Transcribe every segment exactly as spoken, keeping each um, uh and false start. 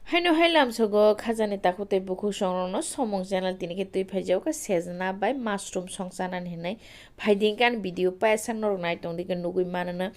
Haino hai lamsogo khajani takhuk tei bukhuk songrokno Somung channel tini khe twi phaijak khe sejna bai mushroom songchanani hinwi phaidi khe ani video paisa norok nai tongdi khe nugwi mano.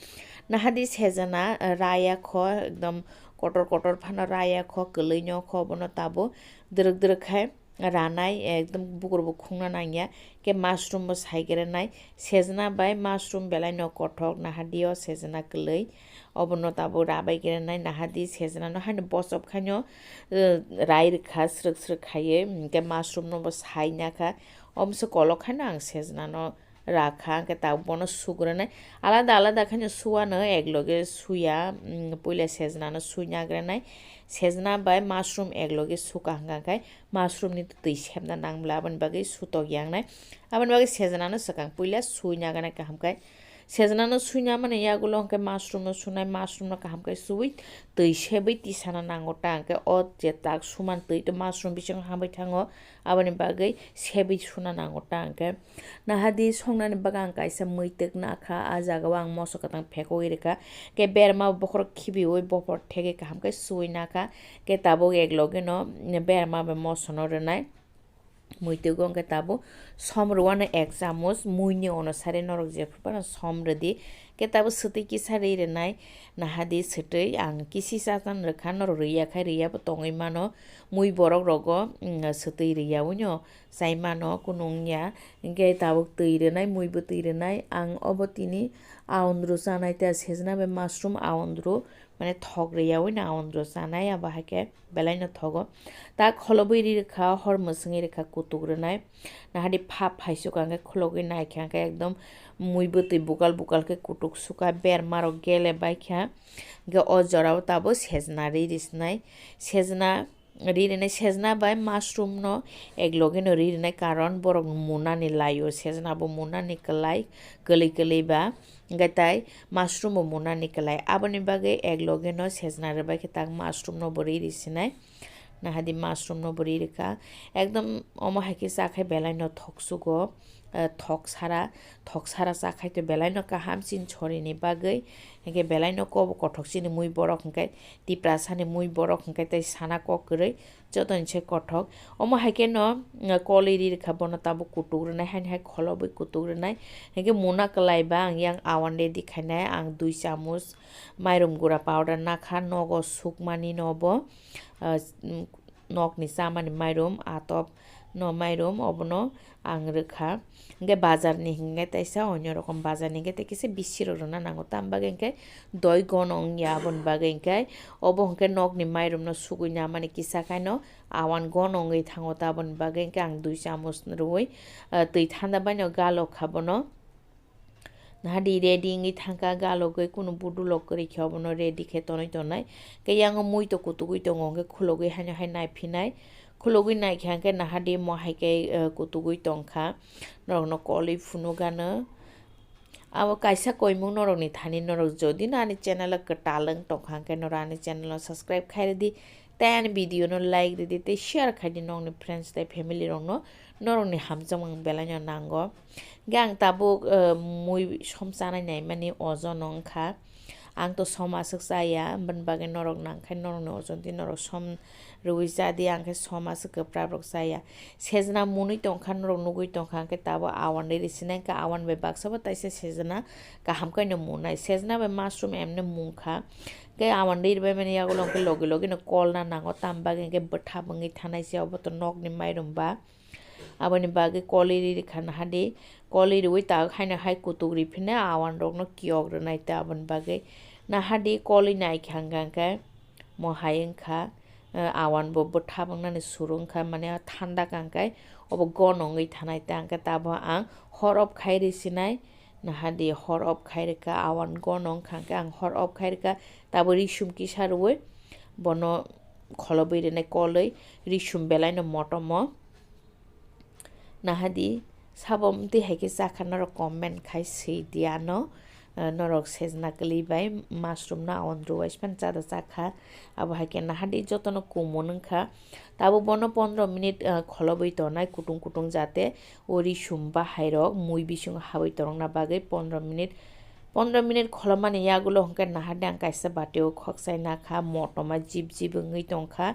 Nahadi sejna, eh, raya kho ekdom kotor kotor phano raya kho kwlwino kho bono tabuk dwrwk dwrwk khai ranai ekdom bukur bo khungna nangya. Khe mushroom bo sai khe ranai sejna bai mushroom belai no kothok nahadio sejna kwlwi. Obono tabuk rabai khe nai nahadi sejnano haino bosop khaino, eh, rai rwkha srwk srwk khaiwi, hinkhe mushroom no bo sai nakha. Omso kolok khaino ang sejnano rakha, hinkhe tabuk bono sugranai alada alada khaino suwano ekloge suya, mm, puila sejnano sui nagranai. Sejna bai mushroom ekloge suka hwnkha khe mushroom ni twi sepna nangbla aboni bagwi sutok yangnai. Aboni bagwi sejnano swkang puila sui nagranai kaham khe. Sejnano suina mani yagulo hwnkhe mushroom no sunai, mushroom no kaham khe suwi twi sebwi tisana nango ta hwnkhe o je tak suman twi to mushroom bisingo hambai thango, aboni bagwi sebwi suna nango ta hwnkhe. Nahadi songnani bagwi ang kaisa muitwk nakha, a jagao ang moso kwtang phekogwi rwkha, khe berma bokhorok khibiwi bophor thegwi kaham khe suwi nakha, khe tabuk eklogeno berma bai mosono rwnai. Muitwgo hwnkhe tabuk som rwano ek chamuch, muini onusari norok jephru phano som rwdi. Khe tabuk swtwi kisa ri rwnai, nahadi swtwi ang kisi chachan rwkha, norok rwya khai rwya bo tongwi mano. Mui borok rogo, mm, swtwi rwya wino chai mano, kunu wngya. Hwnkhe tabuk twi rwnai, mui bo twi rwnai. Ang obo tini aondru chanai ta sejna bai mushroom aondru. Mane thok rwya wino aondru chanai, abo hai khe belai no thogo. Ta kholobwi ri rwkha, hor mwswngwi rwkha kutuk rwnai. Nahadi phap phaisuk ang khe khulogwi naikha, ang khe ekdom mui bwtwi bukal bukal khe kutuk sukha, berma rok gele baikha. Hwnkhe o jorao tabuk sejna ri risinai. Sejna ri rinai, sejna bai mushroom no ekloge no ri rinai, karon borok munani laio, sejna bo munani kwlai, kwlwi kwlwi ba. Hwnkhe tai mushroom bo munani kwlai. Aboni bagwi eklogeno sejna rwbai khe tak mushroom no bo ri risinai. Nahadi mushroom no bo ri rwkha. Ekdom omo hai khe chakhai belai no thoksugo, eh, thok sara, thok sara chakhai to belai no kaham chini sorini bagwi. Hwnkhe belai no kobo kothok chini mui borok hwnkhe Tiprasani mui borok hwnkhe tei sana kok kwrwi. Jotono se kothok. Omo hai khe no, mm, kolwi ri rwkha bono tabuk kutuk rwnai, haini hai kholobwi kutuk rwnai. Hai khe muna kwlai ba ang yang awan ready khainai, ang dui chamuch mairum gura powder nakha, nogo sukmani no bo, ah, mm, nokni chamani mairum, atop no mairum, obono ang rwkha. Hwnkhe bazarni hwnkhe teisa onyo rokom, bazarni hwnkhe tei kisa bisi rok rwna nango, tamo bagwi hwnkhe doi gono wngya, aboni bagwi hwnkhe obo hwnkhe nokni mairum no sugwi namani kisa khaino awan gono wngwi thango, taboni bagwi hwnkhe ang dui chamuch rwui, ah, twi thanda baino galokha bono. Nahadi ready wngwi thangkha, galogwi kunu budulok kwrwi khe obono ready khe tonwi tongnai. Khe yango mui to kutugwi tongo, hwnkhe khulogwi haino hai naiphinai. Khulogwi naikha hwnkhe nahadi mo hai khe, eh, kutugwi tongkha. Norokno kolwi phunukgano. Abo kaisa koimung norokni thani, norok jodi no ani channel o kwtal wng tongkha hwnkhe norok ani channel no subscribe khairwdi. Tei ani video no like rwdi tei share khaidi nokni friends tei family rokno, norokni hamjakmung belaino nango. Hwnkhe ang tabuk, eh, mui som chanai naimani ojono wngkha. Ang to som aswk chaya, aboni bagwi norok nangkhe norokni ojon di norok som rwui chadi, ang khe som aswk kwprap rok chaya. Sejna munui tongkha, norok nugui tongkha, hwnkhe tabuk awan rwi risinai, hwnkhe awan bai baksa bo taisa sejna kaham khe no munai. Sejna bai mushroom emne mungkha. Khe awan ri rwbaimani yagulo hwnkhe logi logi no kol na nango, tamo bagwi hwnkhe bwthap wngwi thanai se obo to nokni mairum ba. Aboni bagwi kolwi ri rwkha nahadi, kolwi rwui ta haino hai kutuk ri phino awan rokno kiyok rwnai ta aboni bagwi. Nahadi kolwi naikha hwnkha hwnkhe mo hai wngkha, eh, awan bo bwthap wngnani suru wngkha, mane thanda kha hwnkhe obo gono wngwi thanai ta hwnkhe tabuk ang hor off khai risinai. Nahadi hor off khai rwkha, awan gono wngkha hwnkhe ang hor off khai rwkha, tabuk risum kisa rwui bono kholobwi rwnai kolwi risum belaino motomo. Nahadi sabo amtwi hai khe chakha norok comment khai swi di ano, eh, norok sejna kwlwi bai mushroom no awan rwui phano chada chakha, abo hai khe nahadi jotono kumun wngkha. Tabuk bono pondro minute, eh, kholobwi tonai kutung kutung jate o risum bahai rok mui bisingo habwi torokna bagwi pondro minute Pondro minute kholomani yagulo hwnkhe nahardi ang kaisa batio khokchai nakha, motoma jip jip wngwi tongkha,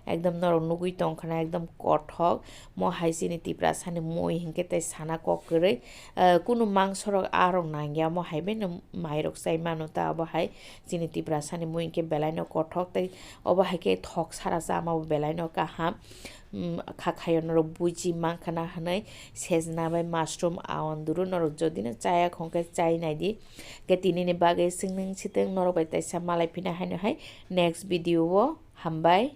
ekdom norok nugwi tongkha na ekdom kothok. Mo hai chini Tiprasani mui hinkhe tei sana kok kwrwi, eh, kunu mangsorok arok nangya, mo hai bai no mairok chai mano ta, obo hai chini Tiprasani mui hinkhe belai no kothok tei obo hai khe thok sara chama bo belai no kaham. Mm, kha khayo norok buji mankha na hwnwi sejna bai mushroom aonduru norok jodi no chaya khongkhe chai naidi. Khe tinini bagwi swngning sitwng norok bai taisa malai phina haino hai next video o hambai.